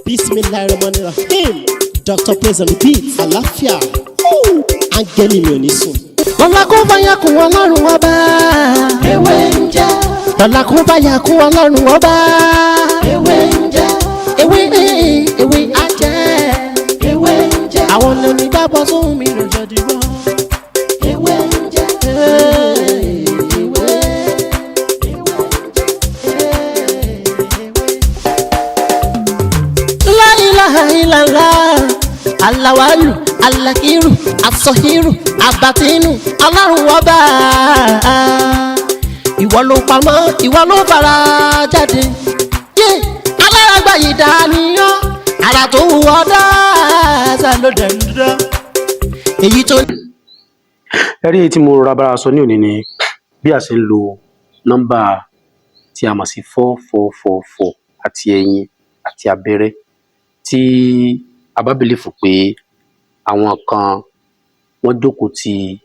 Bismillahirrahmanirrahim. Dr. Praise on the beat. Àlàáfíà. Áńgẹ́lì mi ò ní sùn. Lọ́la kó bá yà kún Ọlọ́run Ọba. Ewé ń jẹ́. Lọ́la kó bá yà kún Ọlọ́run Ọba. Ewé ń jẹ́. Ewé, ewé á jẹ́. Ewé ń jẹ́. Àwọn onígbàgbọ́ sóhun mi rò jọ dìbò. Ewé ń jẹ́. Ewé. La ilaha illallah. Alawalu, alakiru, asọhiru, abatinu, Ọlọ́run Ọba. Ìwọ ló pamọ́, ìwọ ló fara jáde. Yé, alárágbá yìí dániyàn, ara tó wù ọ́ dáadáa ló dẹ̀ ń dán. Èyí tó. Ẹ rí, èyí tí mo rọra bára sọ ní òní ni bí a ṣe ń lo nọ́mbà tí a mọ̀ sí 4444 àti ẹyin àti abẹ́rẹ́, tí a bá believe pé àwọn kan wọ́n jókòó ti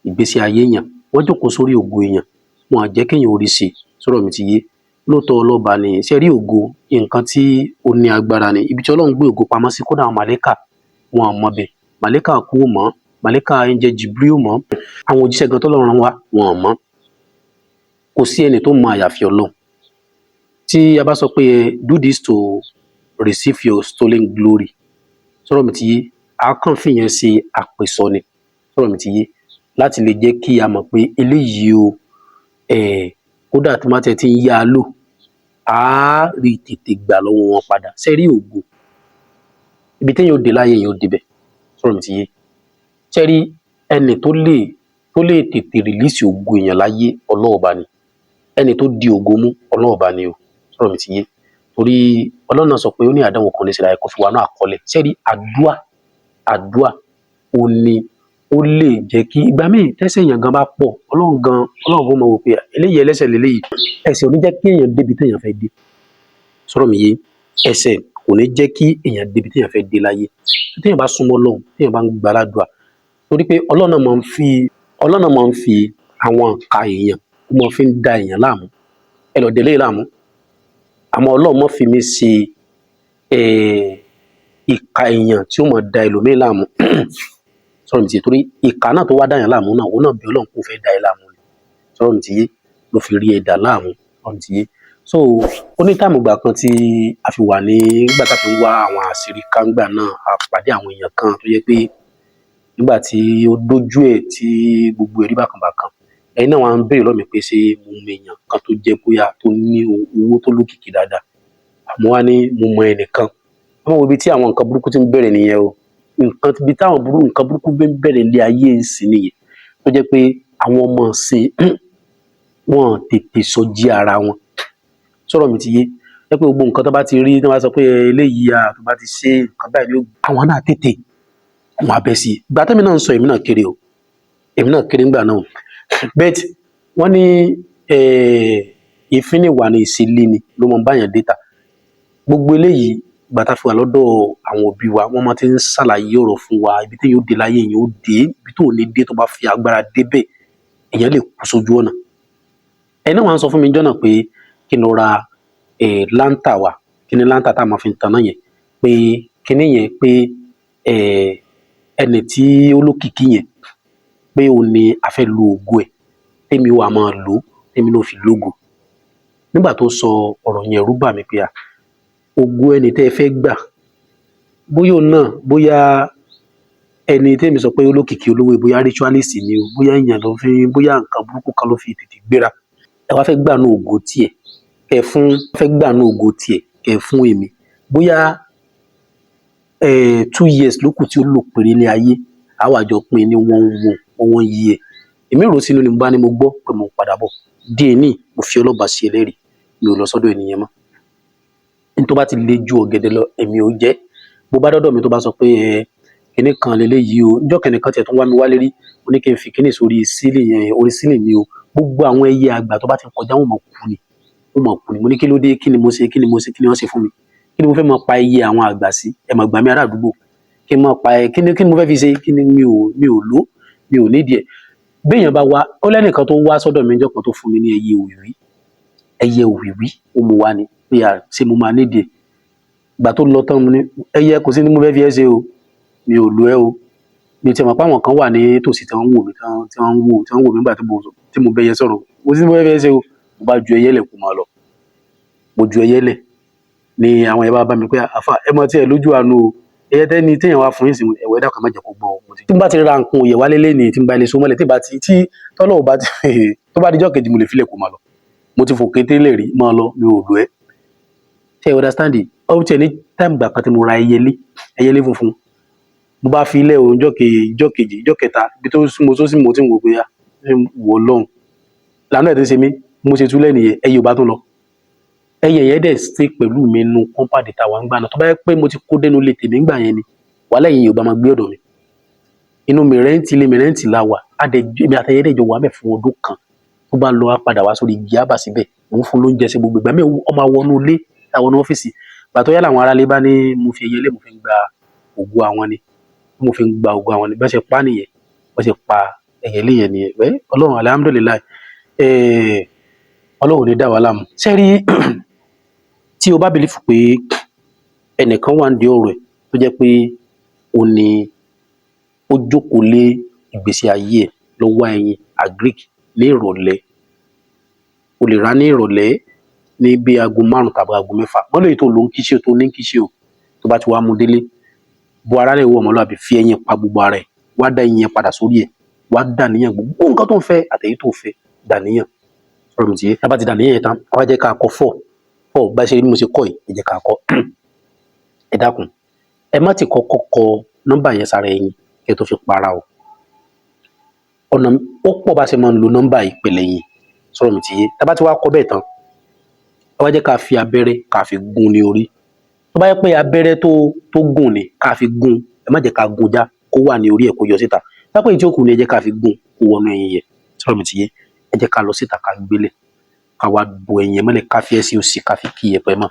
ìgbésí ayé èèyàn, wọ́n jókòó sórí ògo èèyàn, wọn à jẹ́ kéèyàn ó rí ṣe. Sọ̀rọ̀ mi ti yé? Lóòótọ́, ọlọ́ba ni ṣe rí. Ògo, nǹkan tí ó ní agbára ni. Ibi tí Ọlọ́run gbé ògo pamọ́ sí, kódà àwọn màlẹ́kà wọn ò mọ bẹ̀. Màlẹ́kà kú ò mọ̀, màlẹ́kà ń jẹ́ Jibril ò mọ̀, àwọn òjíṣẹ́ gan tọ́lọ́run rán wá, wọn ò mọ̀. Kò sí ẹni tó mọ àyàfi Ọlọ́run. Tí a bá sọ pé do this to receive your stolen glory, sọ̀rọ̀ mi ti yé? A kàn fìyẹn ṣe àpèsọ ni. Sọ̀rọ̀ mi ti yé? Láti lè jẹ́ kí a mọ̀ pé eléyìí o, kódà tó má tẹ̀ tí ń yá a lò, á rí tètè gbà lọ́wọ́ wọn padà. Ṣé rí ògo, ibi téèyàn ó dé láyé, èèyàn ó débẹ̀. Sọ̀rọ̀ mi ti yé? Ṣé rí ẹni tó lè tètè release ògo èèyàn láyé? Ọlọ́ọ̀ba ni. Ẹni tó di ògo mú, Ọlọ́ọ̀ba ni o. Sọ̀rọ̀ mi ti yé? Torí Ọlọ́run náà sọ pé ó ní àdánwò kan ní síra ẹ̀ kó fi wà náà àkọọ́lẹ̀. Ṣé rí àdúà? Àdúà ò ní ó lè jẹ́ kí ìgbà míì tẹ́sẹ̀ èèyàn gan bá pọ̀, Ọlọ́run gan, Ọlọ́run kò mọ̀ wò pé eléyìí ẹlẹ́sẹ̀ lélẹ́yìí. Ẹ̀ṣẹ̀ ò ní jẹ́ kí èèyàn débi téèyàn fẹ́ dé. Sọ̀rọ̀ mi yé? Ẹ̀ṣẹ̀ kò ní jẹ́ kí èèyàn débi téèyàn fẹ́ dé láyé. Téèyàn bá súnmọ́ Ọlọ́run, téèyàn bá ń gbàládùá, torí pé Ọlọ́run náà máa ń fi àwọn ìka èèyàn, ó máa fi ń da èèyàn láàmú. Ẹ lọ délé láàmú, àmọ́ Ọlọ́run má fi mí ṣe ìka èèyàn tí ó máa da ẹlòmíì láàmú. Sọ̀rọ̀ mi ti yé? Torí ìka náà tó wá dá èèyàn láàmú náà, òun náà bí Ọlọ́run kò fẹ́ da ẹ láàmú ni. Sọ̀rọ̀ mi ti yé? Ló fi rí ẹ dà láàmú. Sọ̀rọ̀ mi ti yé? So ó ní time ìgbà kan tí a fi wà ní nígbà tá a fi ń wá àwọn àṣírí kángbà náà, a pàdé àwọn èèyàn kan tó jẹ́ pé nígbà tí ó dójú ẹ̀, tí gbogbo ẹ̀ rí bákan bákan, ẹ̀yin náà wá ń béèrè lọ́wọ́ mi pé ṣé mo mọ èèyàn kan tó jẹ́ bóyá tó ní owó, tó lókìkí dáadáa. Àmọ́ wá ní mo mọ ẹnìkan. Wọ́n wo ibi tí àwọn nǹkan burúkú ti ń bẹ̀rẹ̀ nìyẹn o. Nǹkan ibi táwọn nǹkan burúkú gbé ń bẹ̀rẹ̀ ilé ayé ìsìn nìyẹn, tó jẹ́ pé àwọn ọmọ ìsìn wọn tètè sọjí ara wọn. Sọ̀rọ̀ mi ti yé? Jẹ́ pé gbogbo nǹkan tó bá ti rí, tó bá sọ pé eléyìí à tó bá ti ṣe nǹkan báyìí ni ó, àwọn náà tètè wọn á bẹ́ sí i. Ìgbà tẹ́mi náà ń sọ, èmi náà kéré o, èmi náà kéré ńgbà náà o. But wọ́n ní ìfín ní ìwà ní ìṣílé ni ló máa ń báyàn déta. Gbogbo eléyìí, ìgbà tá a fi wà lọ́dọ̀ àwọn òbí wa, wọ́n máa ti ń ṣàlàyé ọ̀rọ̀ fún wa. Ibi téèyàn ó dé láyé, èèyàn ó dé. Ibi tó ò ní dé, tó bá fi agbára débẹ̀, èèyàn lè kú sójú ọ̀nà. Ẹni náà wá ń sọ fún mi níjọ́ náà pé kí n lọ ra láńtà wa, kíní láńtà tá a máa fi ń taná yẹn, pé kíní yẹn, pé ẹni tí ó lókìkí yẹn, pé òun ni a fẹ́ lo ògo ẹ̀, tèmi wà máa lò ó, tèmi náà fi lógo. Nígbà tó sọ ọ̀rọ̀ yẹn, ẹ̀rù bà mí pé à ògo ẹni tẹ́ ẹ fẹ́ gbà, bóyá òun náà, bóyá ẹni tẹ́mi sọ pé ó lókìkí olówó, bóyá ritualist ni o, bóyá èèyàn ló fi, bóyá nǹkan burúkú kan ló fi tètè gbéra. Ẹ wá fẹ́ gbà nú ògo tiẹ̀ kẹ́ fún, fẹ́ gbà nú ògo tiẹ̀ kẹ́ fún èmi. Bóyá 2 years ló kù tí ó lò péré ní ayé, á wá jọ pín ní one one one year. Èmi rò sínú ni, mo bá ní mo gbọ́ pé mo ń padà bọ̀ díẹ̀ ní. Mo fi ọlọ́ba sí ẹlẹ́rìí, mi ò lọ sọ́dọ̀ ènìyàn mọ́. Ní tó bá ti le ju ọ̀gẹ̀dẹ̀ lọ, èmi ò jẹ́. Bó bá dọ́dọ̀ mi, tó bá sọ pé ẹ kinní kan leléyìí o, níjọ́ kìnìún kan tiẹ̀ tó ń wá mi wálé rí, ó ní kí n fi kinní sórí ceiling yẹn, orí ceiling mi o, gbogbo àwọn ẹyẹ àgbà tó bá ti kọjá, wọn mọ̀ kú ni, wọ́n mọ̀ kú ni. Mo ní kí ló dé? Kí ni mo ṣe? Kí ni mo ṣe? Kí ni wọ́n ṣe fún mi? Kí ni mo fẹ́ máa pa ẹyẹ àwọn àgbà sí? Ẹ mọ̀ gbà mí, ará àdúgbò, kí n máa pa ẹ? Kí ni mo fẹ́ fi ṣe? Kí ni? Mi ò lò, mi ò nídìí ẹ̀. Béèyàn bá wá, ó lẹ́nìkan tó wá sọ́dọ̀ mi níjọ́ kan tó fún mi ní ẹyẹ òwìwí. Ẹyẹ òwìwí, ó mú wá ni pé à ṣé mo máa nídìí ẹ̀. Ìgbà tó lọ tán, mo ní ẹyẹ kò sí ní mo fẹ́ fi ẹ́ ṣe o, mi ò lu ẹ́ o. Mi ò tiẹ̀ mọ̀ pé àwọn kan wà ní tòsí tí wọ́n ń wò mí, tí wọ́n ń wò mí nígbà tí mo bẹ́yẹ sọ̀rọ̀. Kò sí ní mo fẹ́ fi ẹ́ ṣe o. Mo bá ju ẹyẹ lẹ̀ kó máa lọ. Mo ju ẹyẹ lẹ̀ ni àwọn yẹn bá bá mi pé, "Àfà, ẹ mọ tí ẹ lójú àánú o, ẹyẹ tẹ́ni téèyàn wá fún yín sí ẹ̀wọ̀, ẹ dákun, ẹ má jẹ́ kó gbọ́ o." Tí n bá ti ra nǹkan òye wálé lénìí, tí n bá ilé so mọ́lẹ̀, tí n bá ti tí tọ́lọ́ ò bá ti tó bá dijọ́ kejì, mo lè filẹ̀ kó máa lọ. Mo ti fò kété lè rí máa lọ, mi ò lò ẹ́. Ṣé you understand it? Ó tiẹ̀ ní time gbà kan tí mo ra ẹyẹlé, ẹyẹlé funfun. Mo bá fi ilẹ̀ o, ọjọ́ kejì, ọjọ́ kejì, ọjọ́ kẹta, ibi tó mo tó sì mo ti ń wò pé ah, wò lọ́hùn lànà ẹ̀ tó ṣe mí. Mo ṣe túlẹ̀ nìyẹn, ẹyẹ ò bá tún lọ. Ẹyẹ yẹn dẹ̀ stay pẹ̀lú mi nu compound tá a wà ń gbà náà. Tó bá yẹ pé mo ti kó dénú ilé tèmi ńgbà yẹn ni, wàhálà yẹn yóò bá máa gbé ọ̀dọ̀ mi. Inú mi rent, ilé mi rent la wà. Á dẹ̀ èmi àtẹyẹ dẹ̀ jọ wà mẹ́ fún ọdún kan. Tó bá lọ, á padà wá sórí igi, á bà síbẹ̀. Mò ń fún lóúnjẹ sí gbogbo ìgbà mi. Ó máa wọnú ilé, àwọn ọ́fíìsì. Gbà tó yá, làwọn aráalé bá ní mo fi ẹyẹlé, mo fi ń gba ògo àwọn ni, mo fi ń gba ògo àwọn ni. Bá ṣe pa nìyẹn, bá ṣe pa ẹyẹlé yẹn nìyẹn. Wẹ́, Ọlọ́run, alhamdulillahi, Ọlọ́run ò ní dá wa láàmú. Ṣé rí, tí o bá believe pé ẹnìkan wà nídìí ọ̀rọ̀ ẹ̀, tó jẹ́ pé ó ní ó jókòó lé ìgbésí ayé ẹ̀, lọ wá ẹyin agric ní ìrọ̀lẹ́. O lè rà ní ìrọ̀lẹ́ ní bí aago 5 tàbí aago 6. Mọ́ lóye tó lò ń kíṣe tó ní kíṣe o. Tó bá ti wá mú délé, bo ara rẹ̀ wọ ọmọlúwàbí, fi ẹyin pa gbogbo ara ẹ̀, wá dá ẹyin yẹn padà sórí ẹ̀, wá dà níyàn gbogbo nǹkan tó ń fẹ́ àtẹ̀yí tó fẹ́ dà níyàn. Ọ̀rọ̀ mi ti yé? Tá bá ti dà níyàn yẹn tán, wá jẹ́ ká kọ four four. Bá ṣe rí bí mo ṣe kọ́ yìí, ẹ jẹ́ ká kọ́. Ẹ dákun, ẹ má ti kọ́kọ́ kọ nọ́mbà yẹn sára ẹyin kí ẹ tó fi para o. Ọ̀nà ó pọ̀ bá ṣe máa ń lo nọ́mbà ìpìlẹ̀ yìí. Sọ̀rọ̀ mi ti yé? Tá bá ti wá kọ́ bẹ́ẹ̀ tán, ẹ wá jẹ́ ká fi abẹ́rẹ́ ká fi gún ní orí. Tó bá yẹ pé abẹ́rẹ́ tó gùn ni ká fi gún, ẹ má jẹ́ ká gún já kó wà ní orí ẹ̀ kó yọ síta. Tápẹ́ èyí tí ó kù ni, ẹ jẹ́ ká fi gún kó wọnú ẹyin yẹn. Sọ̀rọ̀ mi ti yé? Ẹ jẹ́ ká lọ síta, ká gbélẹ̀, ká wá bo ẹyin yẹn mọ́lẹ̀, ká fi ẹsẹ̀ òsì ká fi kí iyẹ̀pẹ̀ mọ́.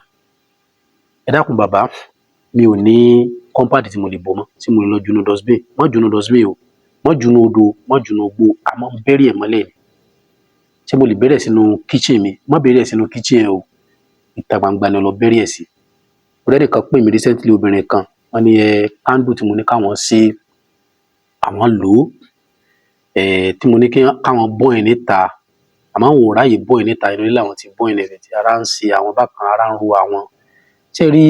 Ẹ dákun bàbá, mi ò ní compound tí mo lè bò mọ́, tí mo lè lọ junu dustbin. Má junu dustbin o, má junu odò, má junu ogbó. Àmọ́ bury ẹ̀ mọ́lẹ̀ ni. Ṣé mo lè bury ẹ̀ sínú kitchen mi? Má bury ẹ̀ sínú kitchen ẹ o, ìta gbangba ni ọ lọ bury ẹ̀ sí. Ọ̀rẹ́ nìkan pè mí recently, obìnrin kan, wọ́n ní ẹ candle tí mo ní káwọn ṣe, àwọn lò ó, ẹ tí mo ní kí káwọn bọ́ ẹ̀ níta, àmọ́ àwọn ò ráyè bọ́ ẹ̀ níta, inú ilé làwọn ti bọ́ ẹ̀ níbẹ̀ tí ara ń ṣe àwọn bákan, ara ń ro àwọn. Ṣé rí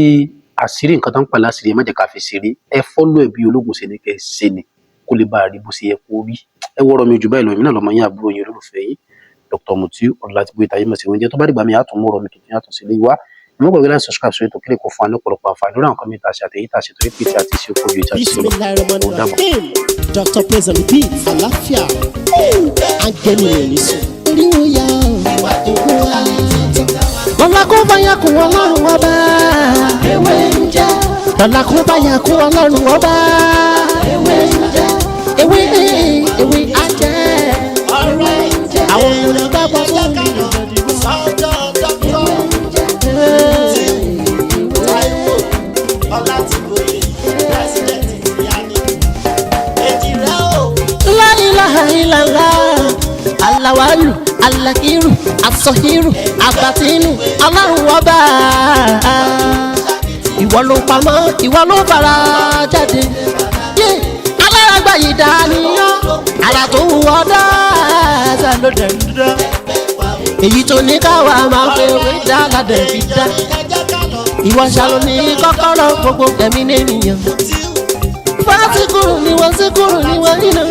àṣírí nǹkan tó ń pè láṣìírí, ẹ má jẹ́ ká fi ṣeré. Ẹ follow ẹ̀ bí ológun ṣe ní kẹ́ ẹ ṣe ni, kó lè bá a rí bó ṣe yẹ kó rí. Ẹ wọ́rọ̀ mi jù báyìí lọ. Èmi náà lọmọ yín, àbúrò yín, olólùfẹ́ yín, Dr. Mutiu Ọlátíbóyè táyé mọ̀ sí oúnjẹ. Tó bá dìgbà mi, á tún mú ọ̀rọ̀ mi tuntun yàtọ̀ sílé wá. Ẹ má gbàgbé láti subscribe sórí ètò kílẹ̀ kó fún wa ní ọ̀pọ̀lọpọ̀ àǹfààní lórí àwọn kan mi tá a ṣe àtẹ̀yí tá a ṣe, torí pé tí a ti ṣe ojú ìjà sí lọ. Ó dàbọ̀. Bismillahirrahmanirrahim. Dr. Praise on the beat. Àlàáfíà. Áńgẹ́lì rẹ̀ ní sùn. Oríwo ya lọ́la kó bá yà kó Ọlọ́run Ọba. Ewé ń jẹ́. Lọ́la kó bá yà kó Ọlọ́run Ọba. Ewé ń jẹ́. Ewé ewé ajẹ́. Ewé ń jẹ́. Àwọn olùgbàgbọ́ fún mi. Sọ́dọ̀ Dr. Taiwo Ọlátìbóyè, President Tìyání. Èjì rẹ̀ o. La ilaha illallah. Alawalu, alakiru, asọhiru, abatinu, Ọlọ́run Ọba. Ìwọ ló pamọ́, ìwọ ló fara jáde. Yé, alárágbá yìí dániyàn, ara tó wù ọ́ dáadáa ló dẹ̀ ń dá. Èyí tó ní káwa máa fẹ́ wé dá ládẹ̀ fi dá. Ìwọ ṣàlù ní kọ́kọ́rọ́ gbogbo ẹ̀mí nìyẹn. Fásikúrú ni wọ́n síkúrú ni wọ́n nínú.